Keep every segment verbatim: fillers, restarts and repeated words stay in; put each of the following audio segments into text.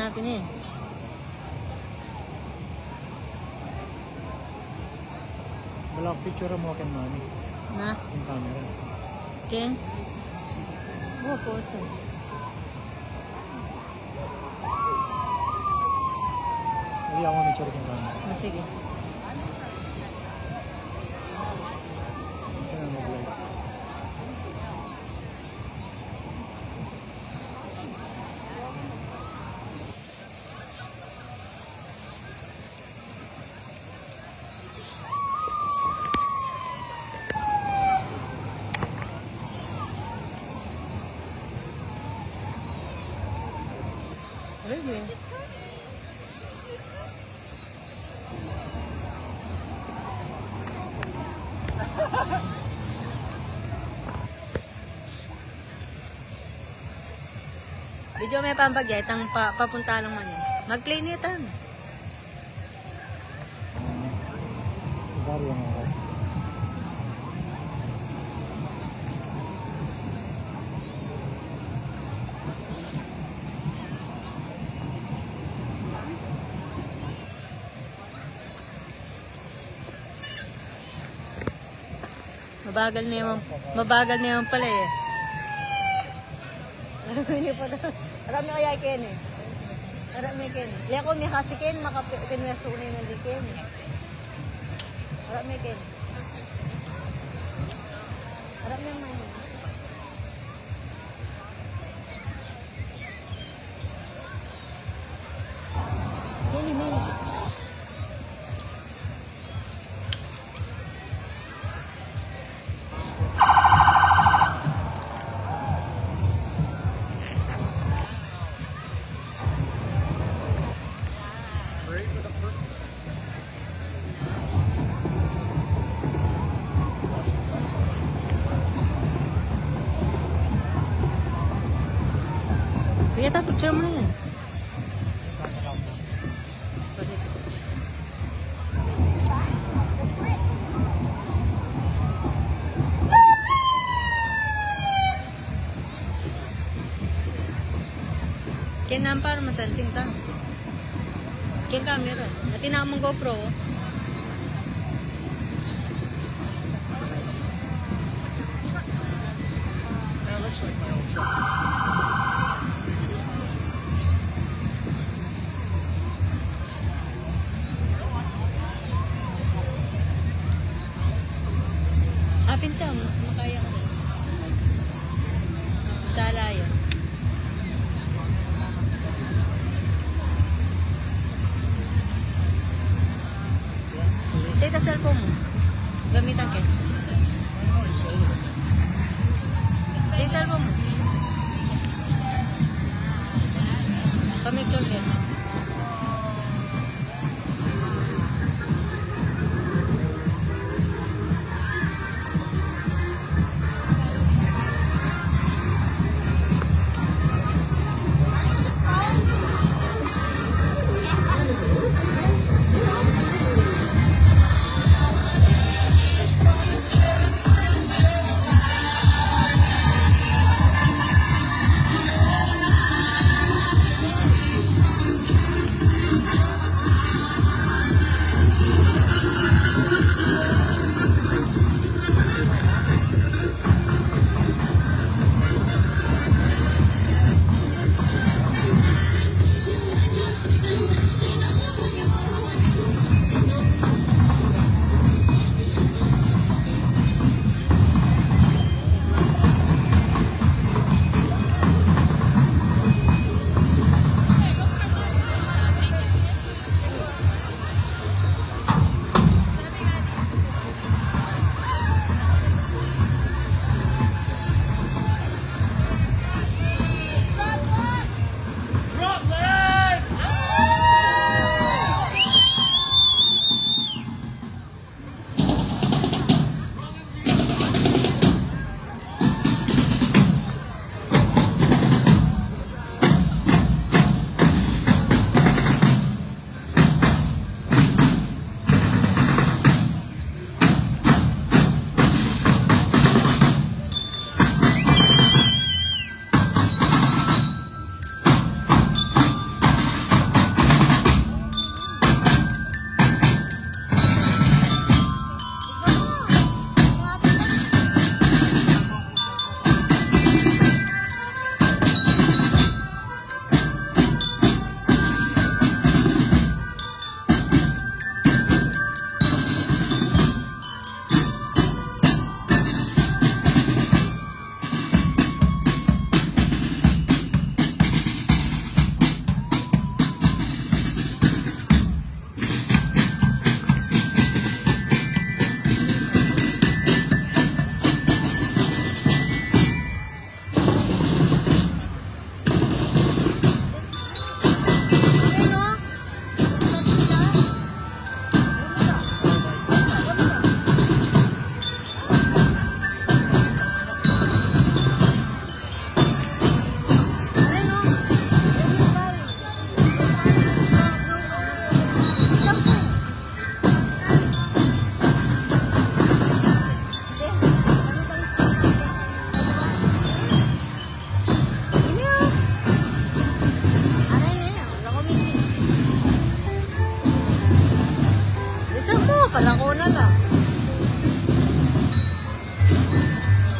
Atin e. Bala picture mu ken, mami. Na? Ing camera. Ken? Opo, ito. Dali, aku picture ken camera. O, sige. Ito na, mag-live. Really? Video me pampagya, itang pa, papunta lang man yan. Mag-play na itang. Mabagal na naman, mabagal na naman pala e. Ini pa daw. Aram na kaya ken e. Aram na ken e. Leko, mi kasi ken, makapi-, pinwesto na yun, hindi ken e. Aram na ken e. Aram na naman yun. Ken e, ken e. Sige, ta, picture mu na yan. Ken, ampara masanting ta. Ken camera. Atin na mung GoPro. That looks like my old truck. Apin ta, makaya ka na. Sala yan. Tita, cellphone mu. Gamitan ke. Tita, cellphone mu. Pamicture ke.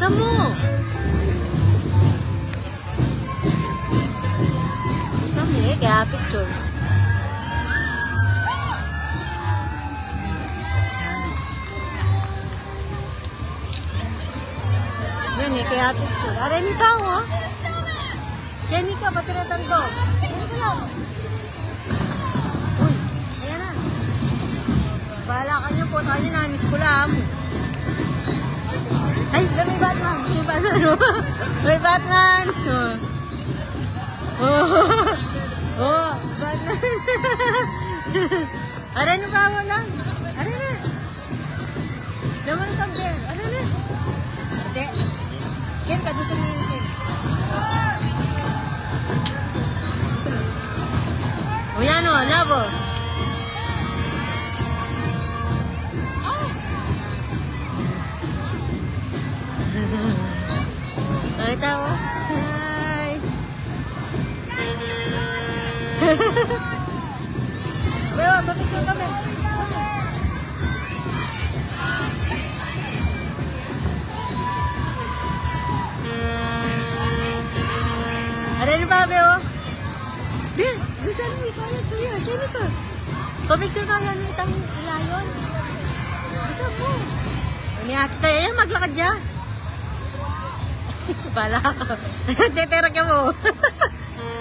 Amu. Samle, kaya picture. Yan e, kaya picture. Are ni tau, o. Keni ka, pati retan to. Keni ka lang. Uy, ayan na. Bahala ka niyan, puta ka niyan, na-miss ko lang. Ay, may Batman. May Batman, o. May Batman, o. O, Batman. Are na ba, wala? Are na. Laman ng beer. Ano na? Hindi. Ken, kadusan mo yun, Ken. O, yan o, labo. Pakita mo. Hi. Beo, papicture kami. Are na ba, Beo? Be, bisan mo ito, yan, suya, kaya nito. Papicture ka, yan, itang ilayon. Bisan mo. Ano ya, kita, e, maglakad ya. Bala ka. Teterak ya mu.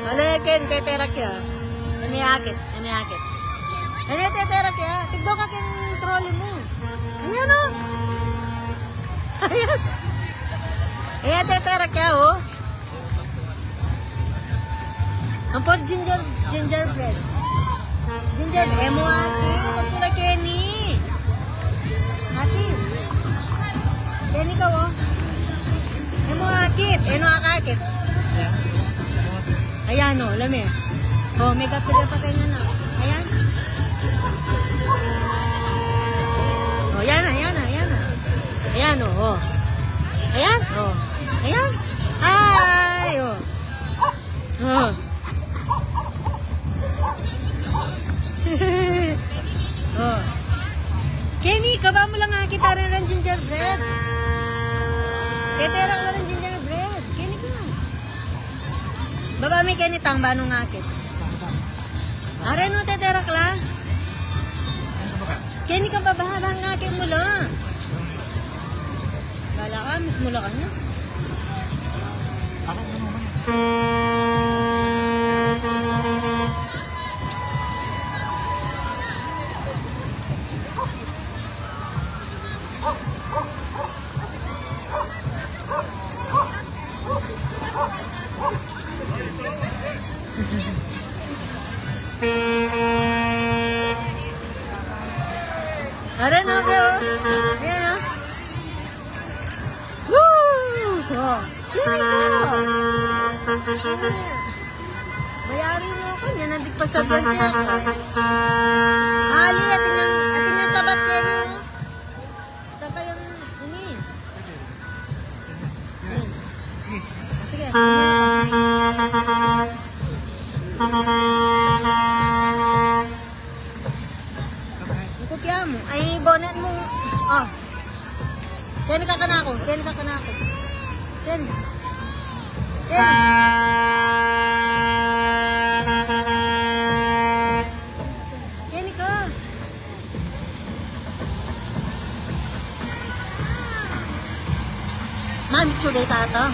Ala, Ken, teterak ya. Ini akit, ini akit. Ini teterak ya. Tigdo ka king trolley mu. Ayan o. Ayan. Ayan, teterak ya, o. Ampon ginger, gingerbread. Ginger, e mu akit, katsula keni. Ati. Keni ka, o. E mu akit, e mu akakit. Ayan o, lami. O, may kapira pa kaya na. Ayan. O, yan na, yan na, yan na. Ayan o, o. Ayan, o. Ayan. Ay, o. O. O. Keni, kaba mu lang akit, are reng gingerbread. Teterak la reng gingerbread. Keni ka. Baba mi keni tang, ba nung akit. Are no, teterak la. Keni ka baba, ba ngakit mu la. Bala ka, miss mu la kanya. Are na, Beo. Ayan o. Woo! O. Ayan o. Mayari mu ako. Yan ang digpasabihan kaya ako. Ali, atin yang, atin yang sabat kaya mo. Saka yang ini. Sige. Ang kopya mu. Ay, bonnet mu. O. Keni ka kanaku. Keni ka kanaku. Keni. Keni. Keni ka. Mami, tsude tata.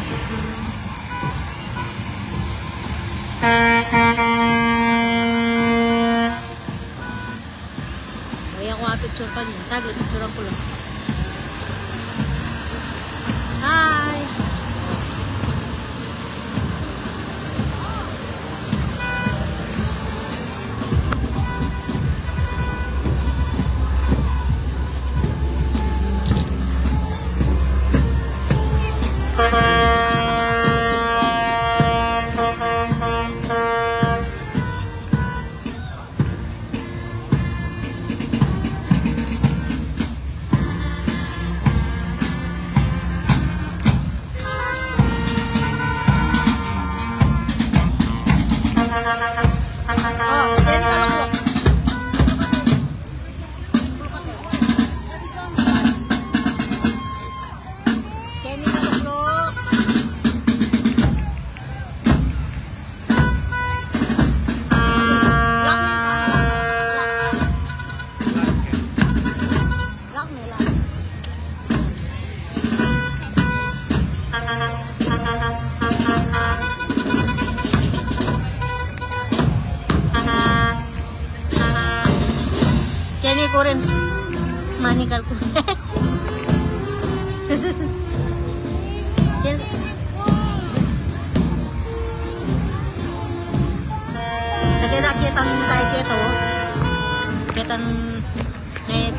Ay, aku nga picture pa niya. Saglit, picturean ku la. Hi!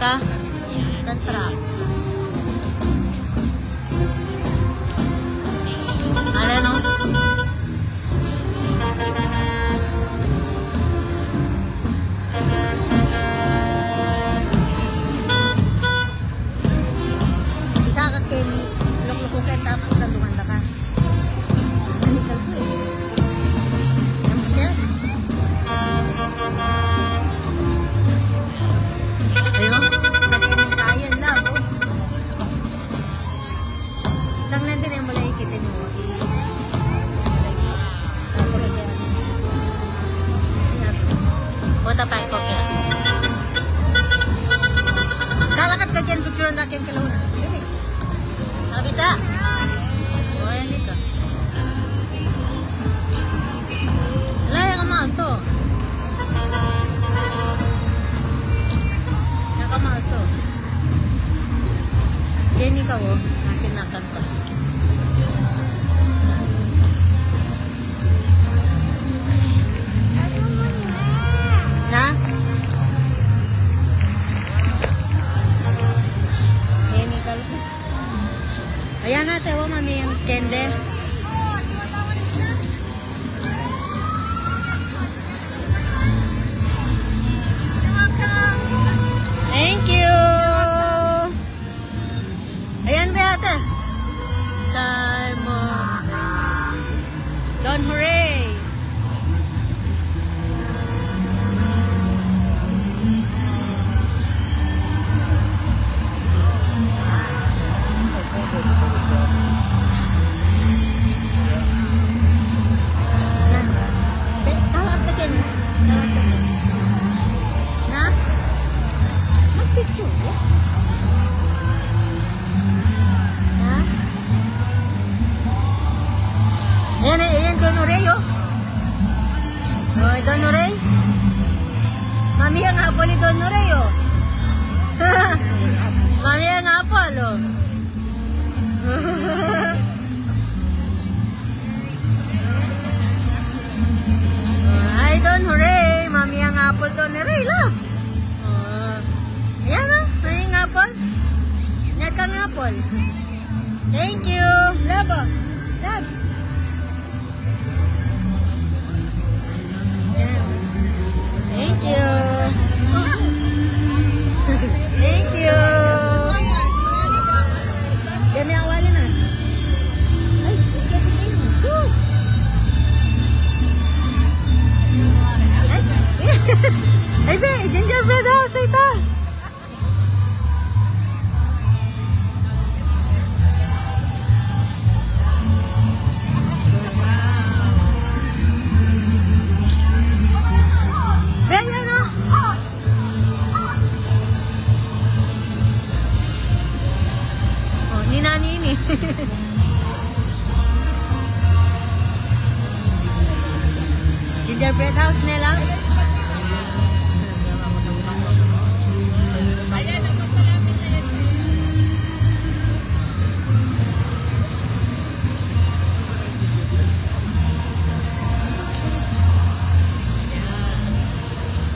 Ka? Tantra. Ala, no? Bisa ka keni, lukluku ke, tapos ka dumanda ka. Manikal ko eh. Yan po siya. Ayun, sa keni kayan na ako. Lang na din ay mula ikitin mo. I-, tapos ito. Punta pa ko kaya. Lalakat ka dyan, picture na kayong kaluna. Dali. Abisa. O, yan dito. Laya ka mahal to. Nakamahal to. Yan ikaw, o. Akin na ka pa. Na? Yan ikaw. Ayan na, sewa, mami, ang kende. Thank you. Ayan ba ata? Simon. Don Hooray. Be, kalap ka dyan. Kalap ka dyan. Na? Magpicture, eh. Ha? Ayan, ayan, Don Oreo. O, Don Oreo. Mami, ang apple ni Don Oreo. Mami, ang apple, o. Ay, Don Hooray. Mami, ang apple, Don Hooray, look. O. Ayan, o. Mami, ang apple. Nagkang apple. Thank you. Love, o. Love. Yan. Thank you. Thank you. Dami ang wali na. Ay, okay, okay. Sus. Ay. Ay, be, gingerbread house ita. Bella, no? O, ni nani ini. Gingerbread house nila.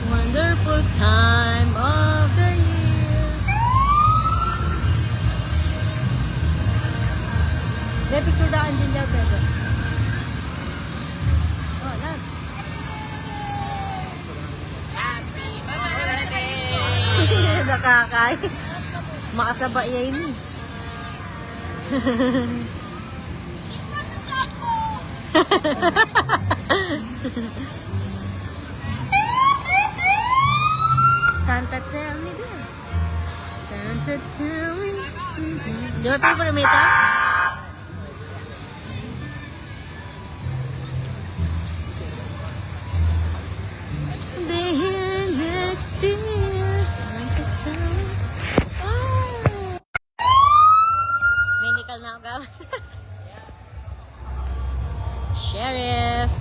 Wonderful time of the year. May picture da ang gingerbread. O, love. Nakakay. Makasaba ya ini. Santa, tell me, dear. Santa, tell me. Di ba, favorite mo ito? Be here next year, Santa, tell me. O. Medical na ako, gawa. Sheriff.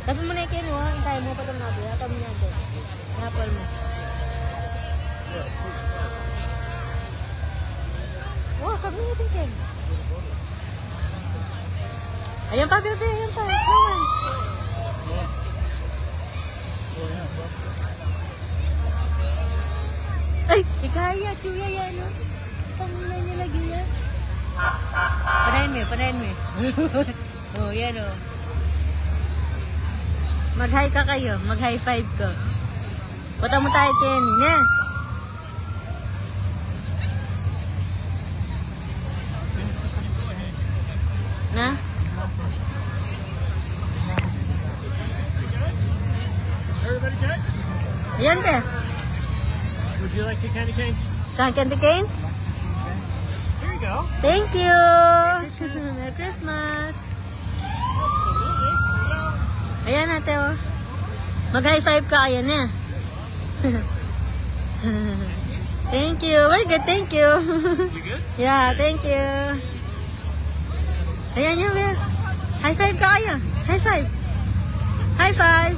Tapos mo na yung kinuha, hintayin mo pa itong nabi, tapos mo na yung kinuha. Napal mo. Wow, kami yung tingin. Ayan pa, bebe, ayan pa. Come on. Ay, ikaya, chuya yan, no? Pamilya niya lagi yan. Panayin mo, panayin mo. Oh, yan, oh. Mag-hi ka kayo, mag-high five ka. Punta mo tayo, Kenny, ne? Na? Everybody good? Yan, be. Would you like a candy cane? Sa candy cane? Here you go. Thank you. Merry Christmas. Absolutely. Here you go. Ayan, ate, oh. Mag-high five ka, ayan na. Thank you. We're good, thank you. You good? Yeah, thank you. Ayan yan, Will. High five ka, ayan. High five. High five.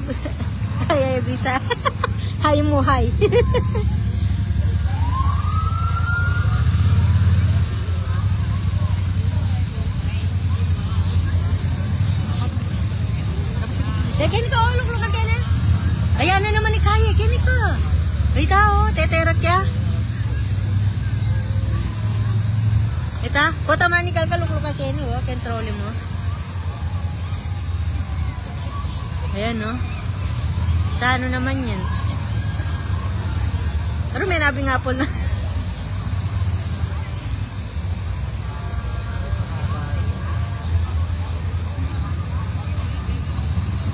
Ay, ay, bisa. Hi mo, hi. Sige, Kenny ka, oh, lukluk ka, Kenny. Ayan na naman ni Kaya, Kenny ka. Ay, tao, teterak ya. Ita, kota man ni Kaya, lukluk ka, Kenny, oh, control mo. Ayan, no? Sa ano naman yan? Pero may nabing apple na.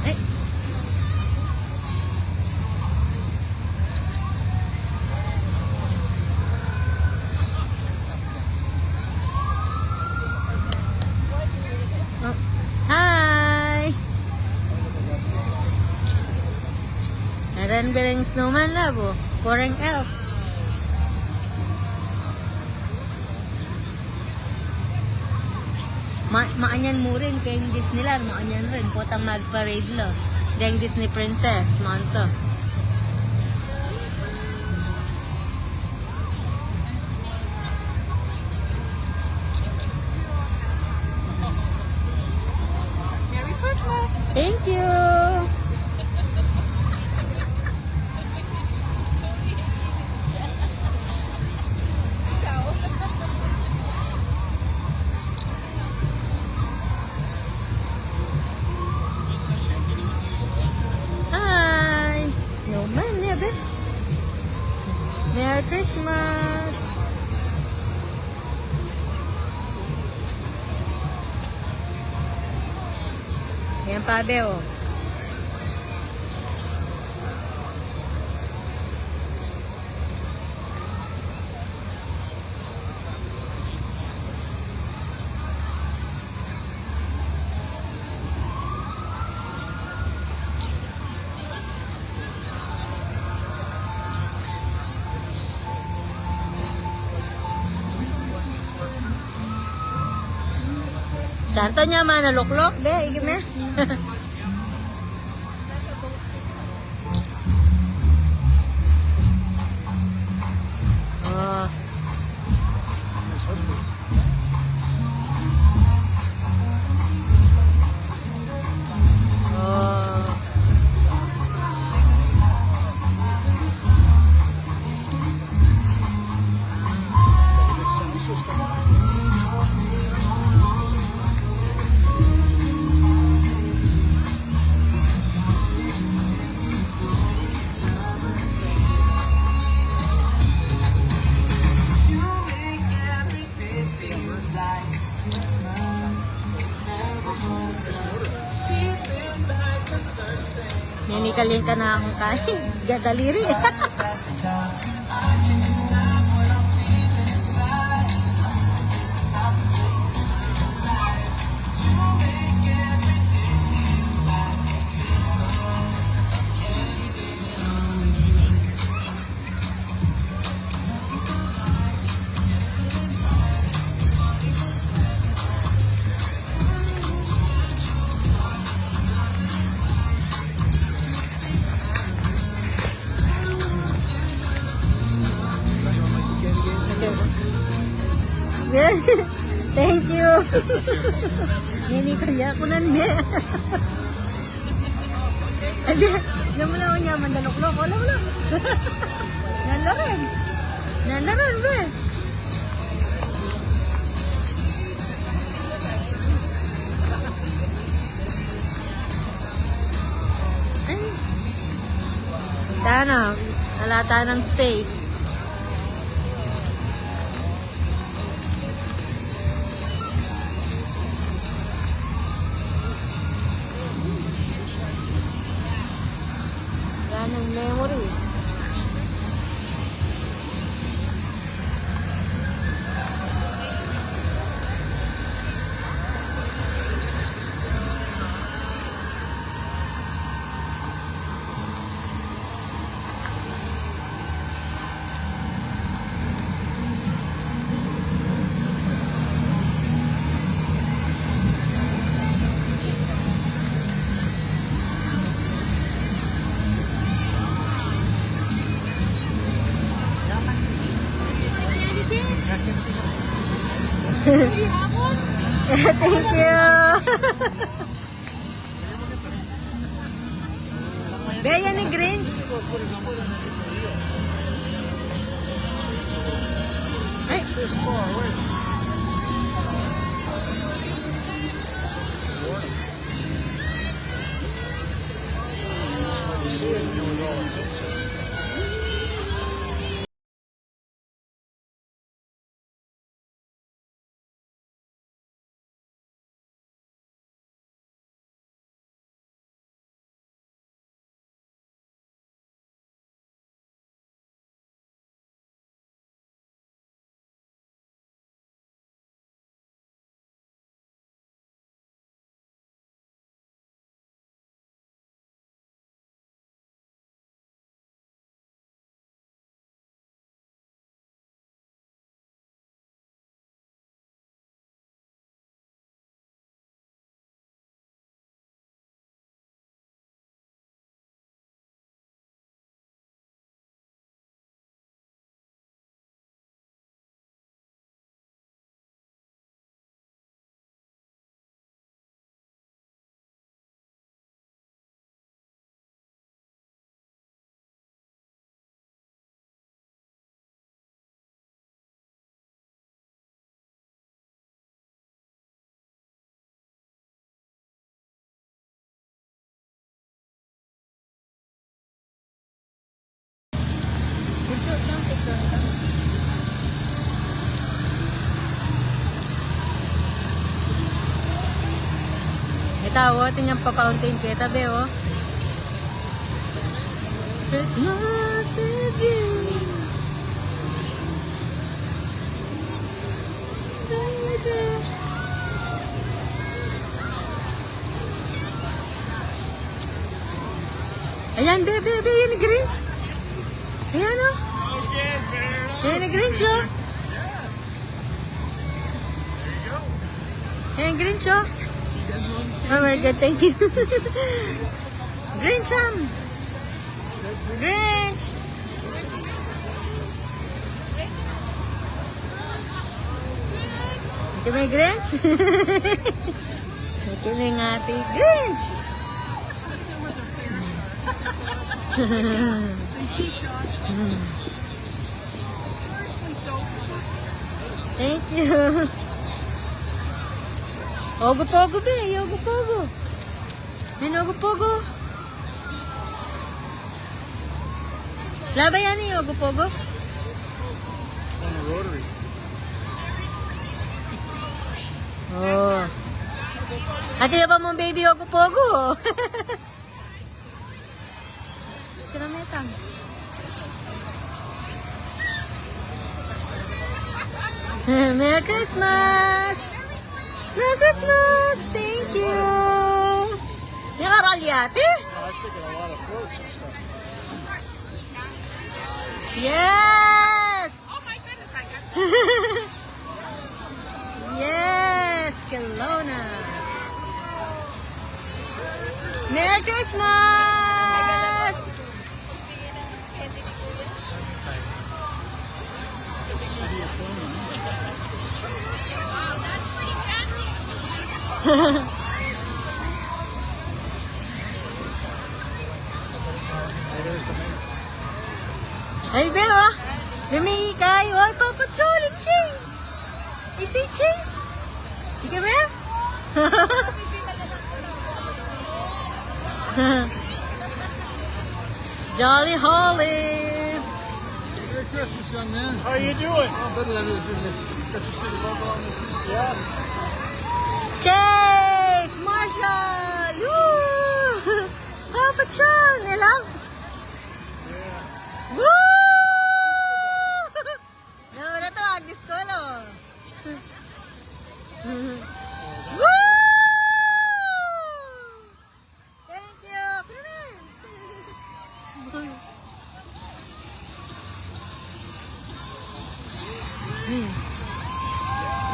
Eh. Oh. Hi! Aran bereng snowman la, bu. Koreng elf. Ma-, makanyan mu rin, keng Disneyland, makanyan rin. Potang mag-parade la. Deng Disney princess, manta. Merry Christmas! Thank you! Hi! Snowman, ya, be? Merry Christmas! Yan pa, be, oh. Santo nya mana lukluk, be, igi me. Oh. Oh. Ninikalin ka na akong kain. Gadaliri. Yeah. Thank you. Nini kanya ko nan, ne. Ay, di, alam mo na, unya, mandaluklok. Wala, wala. Nalaran. Nalaran, be. Ay. Tana, wala tanang space. Yan ang memory. Thank you. Be, yan ni Grinch. Ay. Ita, o, atin yang pa-fountain keta, be, o. Christmas is you. Ayan, be, be, be, yan ni Grinch. Ayan, o. Yan ni Grinch, o. Yan, Grinch, o. Oh, very good, thank you. Grinch, um. Grinch! Ito may Grinch? Ito may ngati Grinch! Thank you! Ogopogo, be! Ogopogo! May ogopogo! Labayan ni Ogopogo? Ano, Rotary? Oh. Ate, yaba mong baby Ogopogo. Sino metang? Merry Christmas! Merry Christmas! Thank you! May karalyate? Yes! Yes! Kelowna! Merry Christmas! Ay, be, oh. Lumikay, oh, Coco Choli, cheese. Ito yung cheese. Ika, be? Jolly Holly. Merry Christmas, young man. How you doing? Oh, better than this, isn't it? Got your city logo on this piece. Yeah. Chase! Marshall! Woo! Paw Patrol! Nila? Yeah. Woo! No, wala to, Agnes Colo. Woo! Thank you.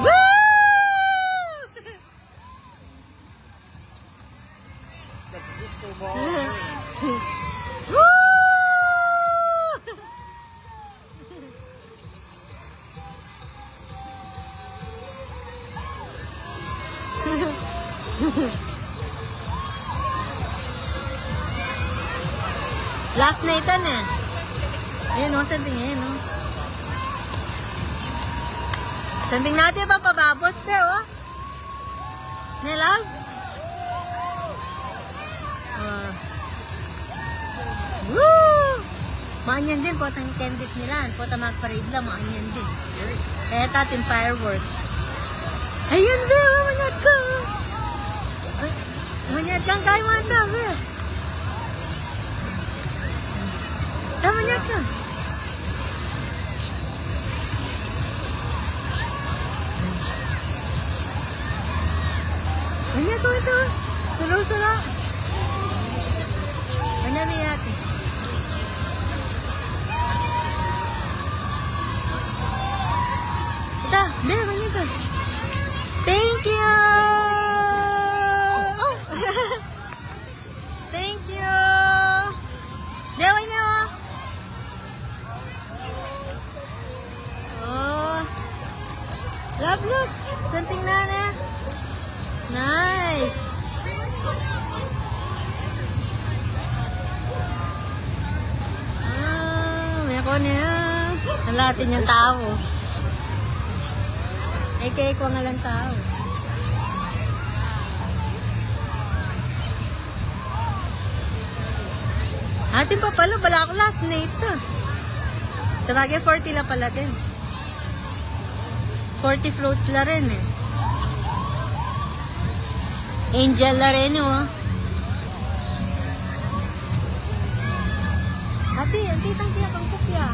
Woo! Got the disco ball. Woo! Last na ito na. Ayun, oh, santing, ayun, oh. Santing natin, pampababos, be, oh. Ne, love? Ah. Woo! Maanyan din, potang candies nila. Pota mag-parade la, maanyan din. Kaya tating fireworks. Ayun, be, oh, manyad ka, oh. Ay, manyad ka, kaya mo ata, be. Tama niya ka. Manya ko ito. Sulo-sulo. Manya mi ate. Ito, be, manya ko. Thank you. Oh. Thank you. Dewa niya, oh. Oh. Love, look. Santing na na. Nice. Ah, may ako niya. Ang lahat niyang tao. Ay, kay ko nga lang tao. Atin pa pala, bala ko last night to. Sabagay, forty la pala din. Forty floats la rin eh. Angel la rin, oh. Ati, ang kitang tiyak ang kopya.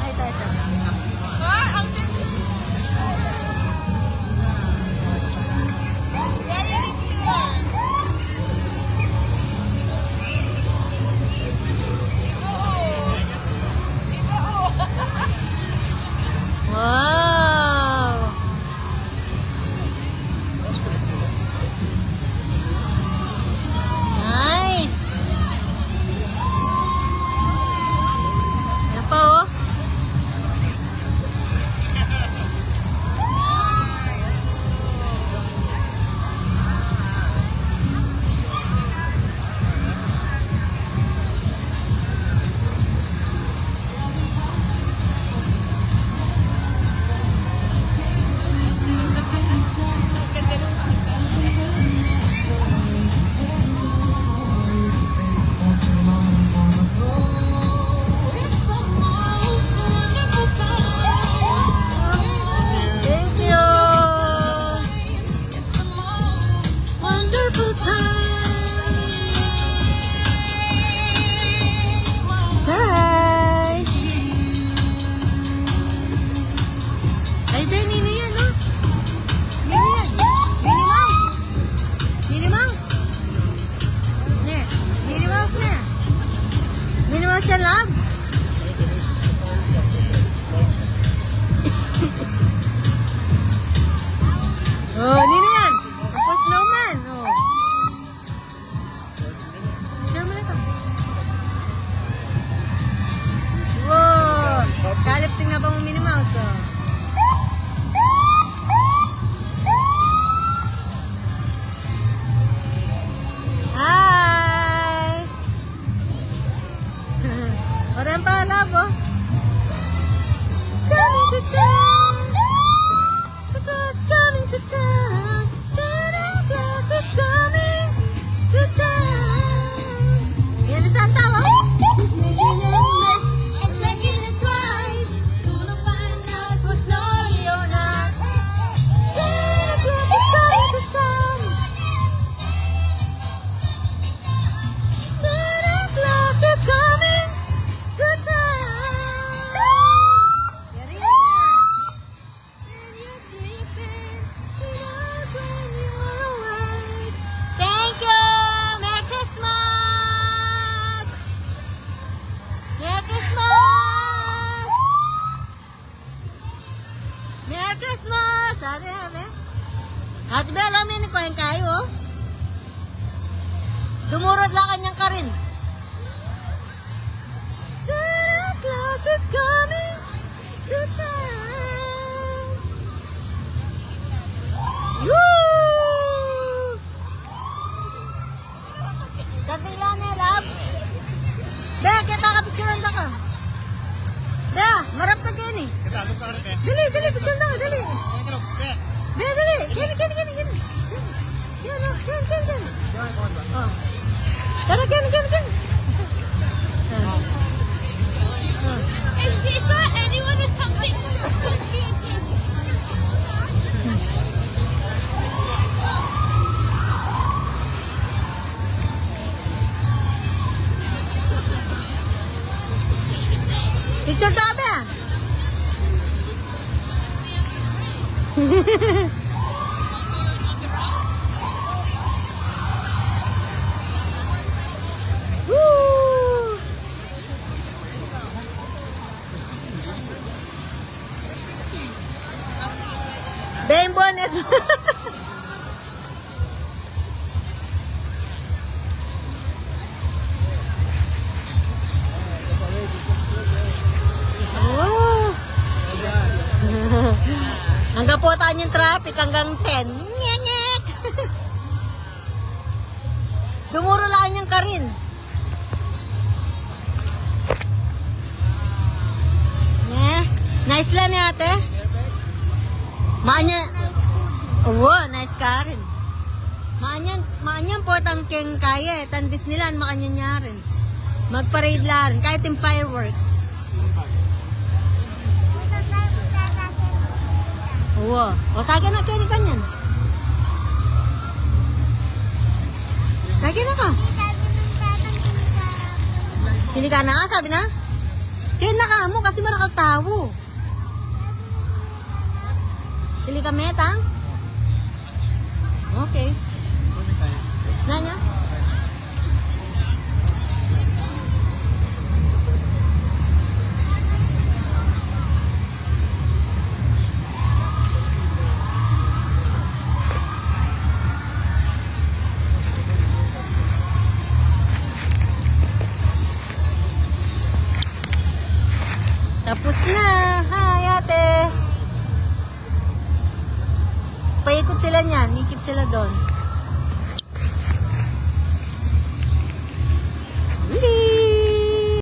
Ay, ito, ito. Wow! Nice! Ayan pa, oh. Thank you. Wonderful time. Hi. Ay, Ben, nino yan, no? Nino yan? Minnie Mouse. Minnie Mouse. Ne, Minnie Mouse ne. Minnie Mouse yan, love. Oh, nino yan? Apo, snowman. Oh. Sir, muna ka. Wow! Kalipsing na ba mo, Minnie Mouse, oh? Be, marap ka keni. Dali, dali, picture na, dali. Be, dali. Keni, keni, keni, keni. Keni, keni, keni, keni. O. Tara, keni, keni, keni. O. O. If she saw anyone or something, she would Picture tayo, be. Woo! Be, yung bonnet. O. Anggang pota ing traffic, anggang ten. Nyek, nyek. Dumuru la ing karin. Ne? Nice la ne, ate? Makanyan. Owa, nice karin. Makanyan, makanyan potang keng kaya e. Tang Disneyland, makanyan ya rin. Mag-parade la rin. Kaya ating fireworks. Owa. O, sa akin na, keni kanyan. Sa akin na ka. Kili ka na, sabi na? Kaya na ka mo kasi marakal tau. Kili ka, Metang? Okay. Nanya? Tapos na. Hi, ate. Paikot sila niyan. Ikot sila dun.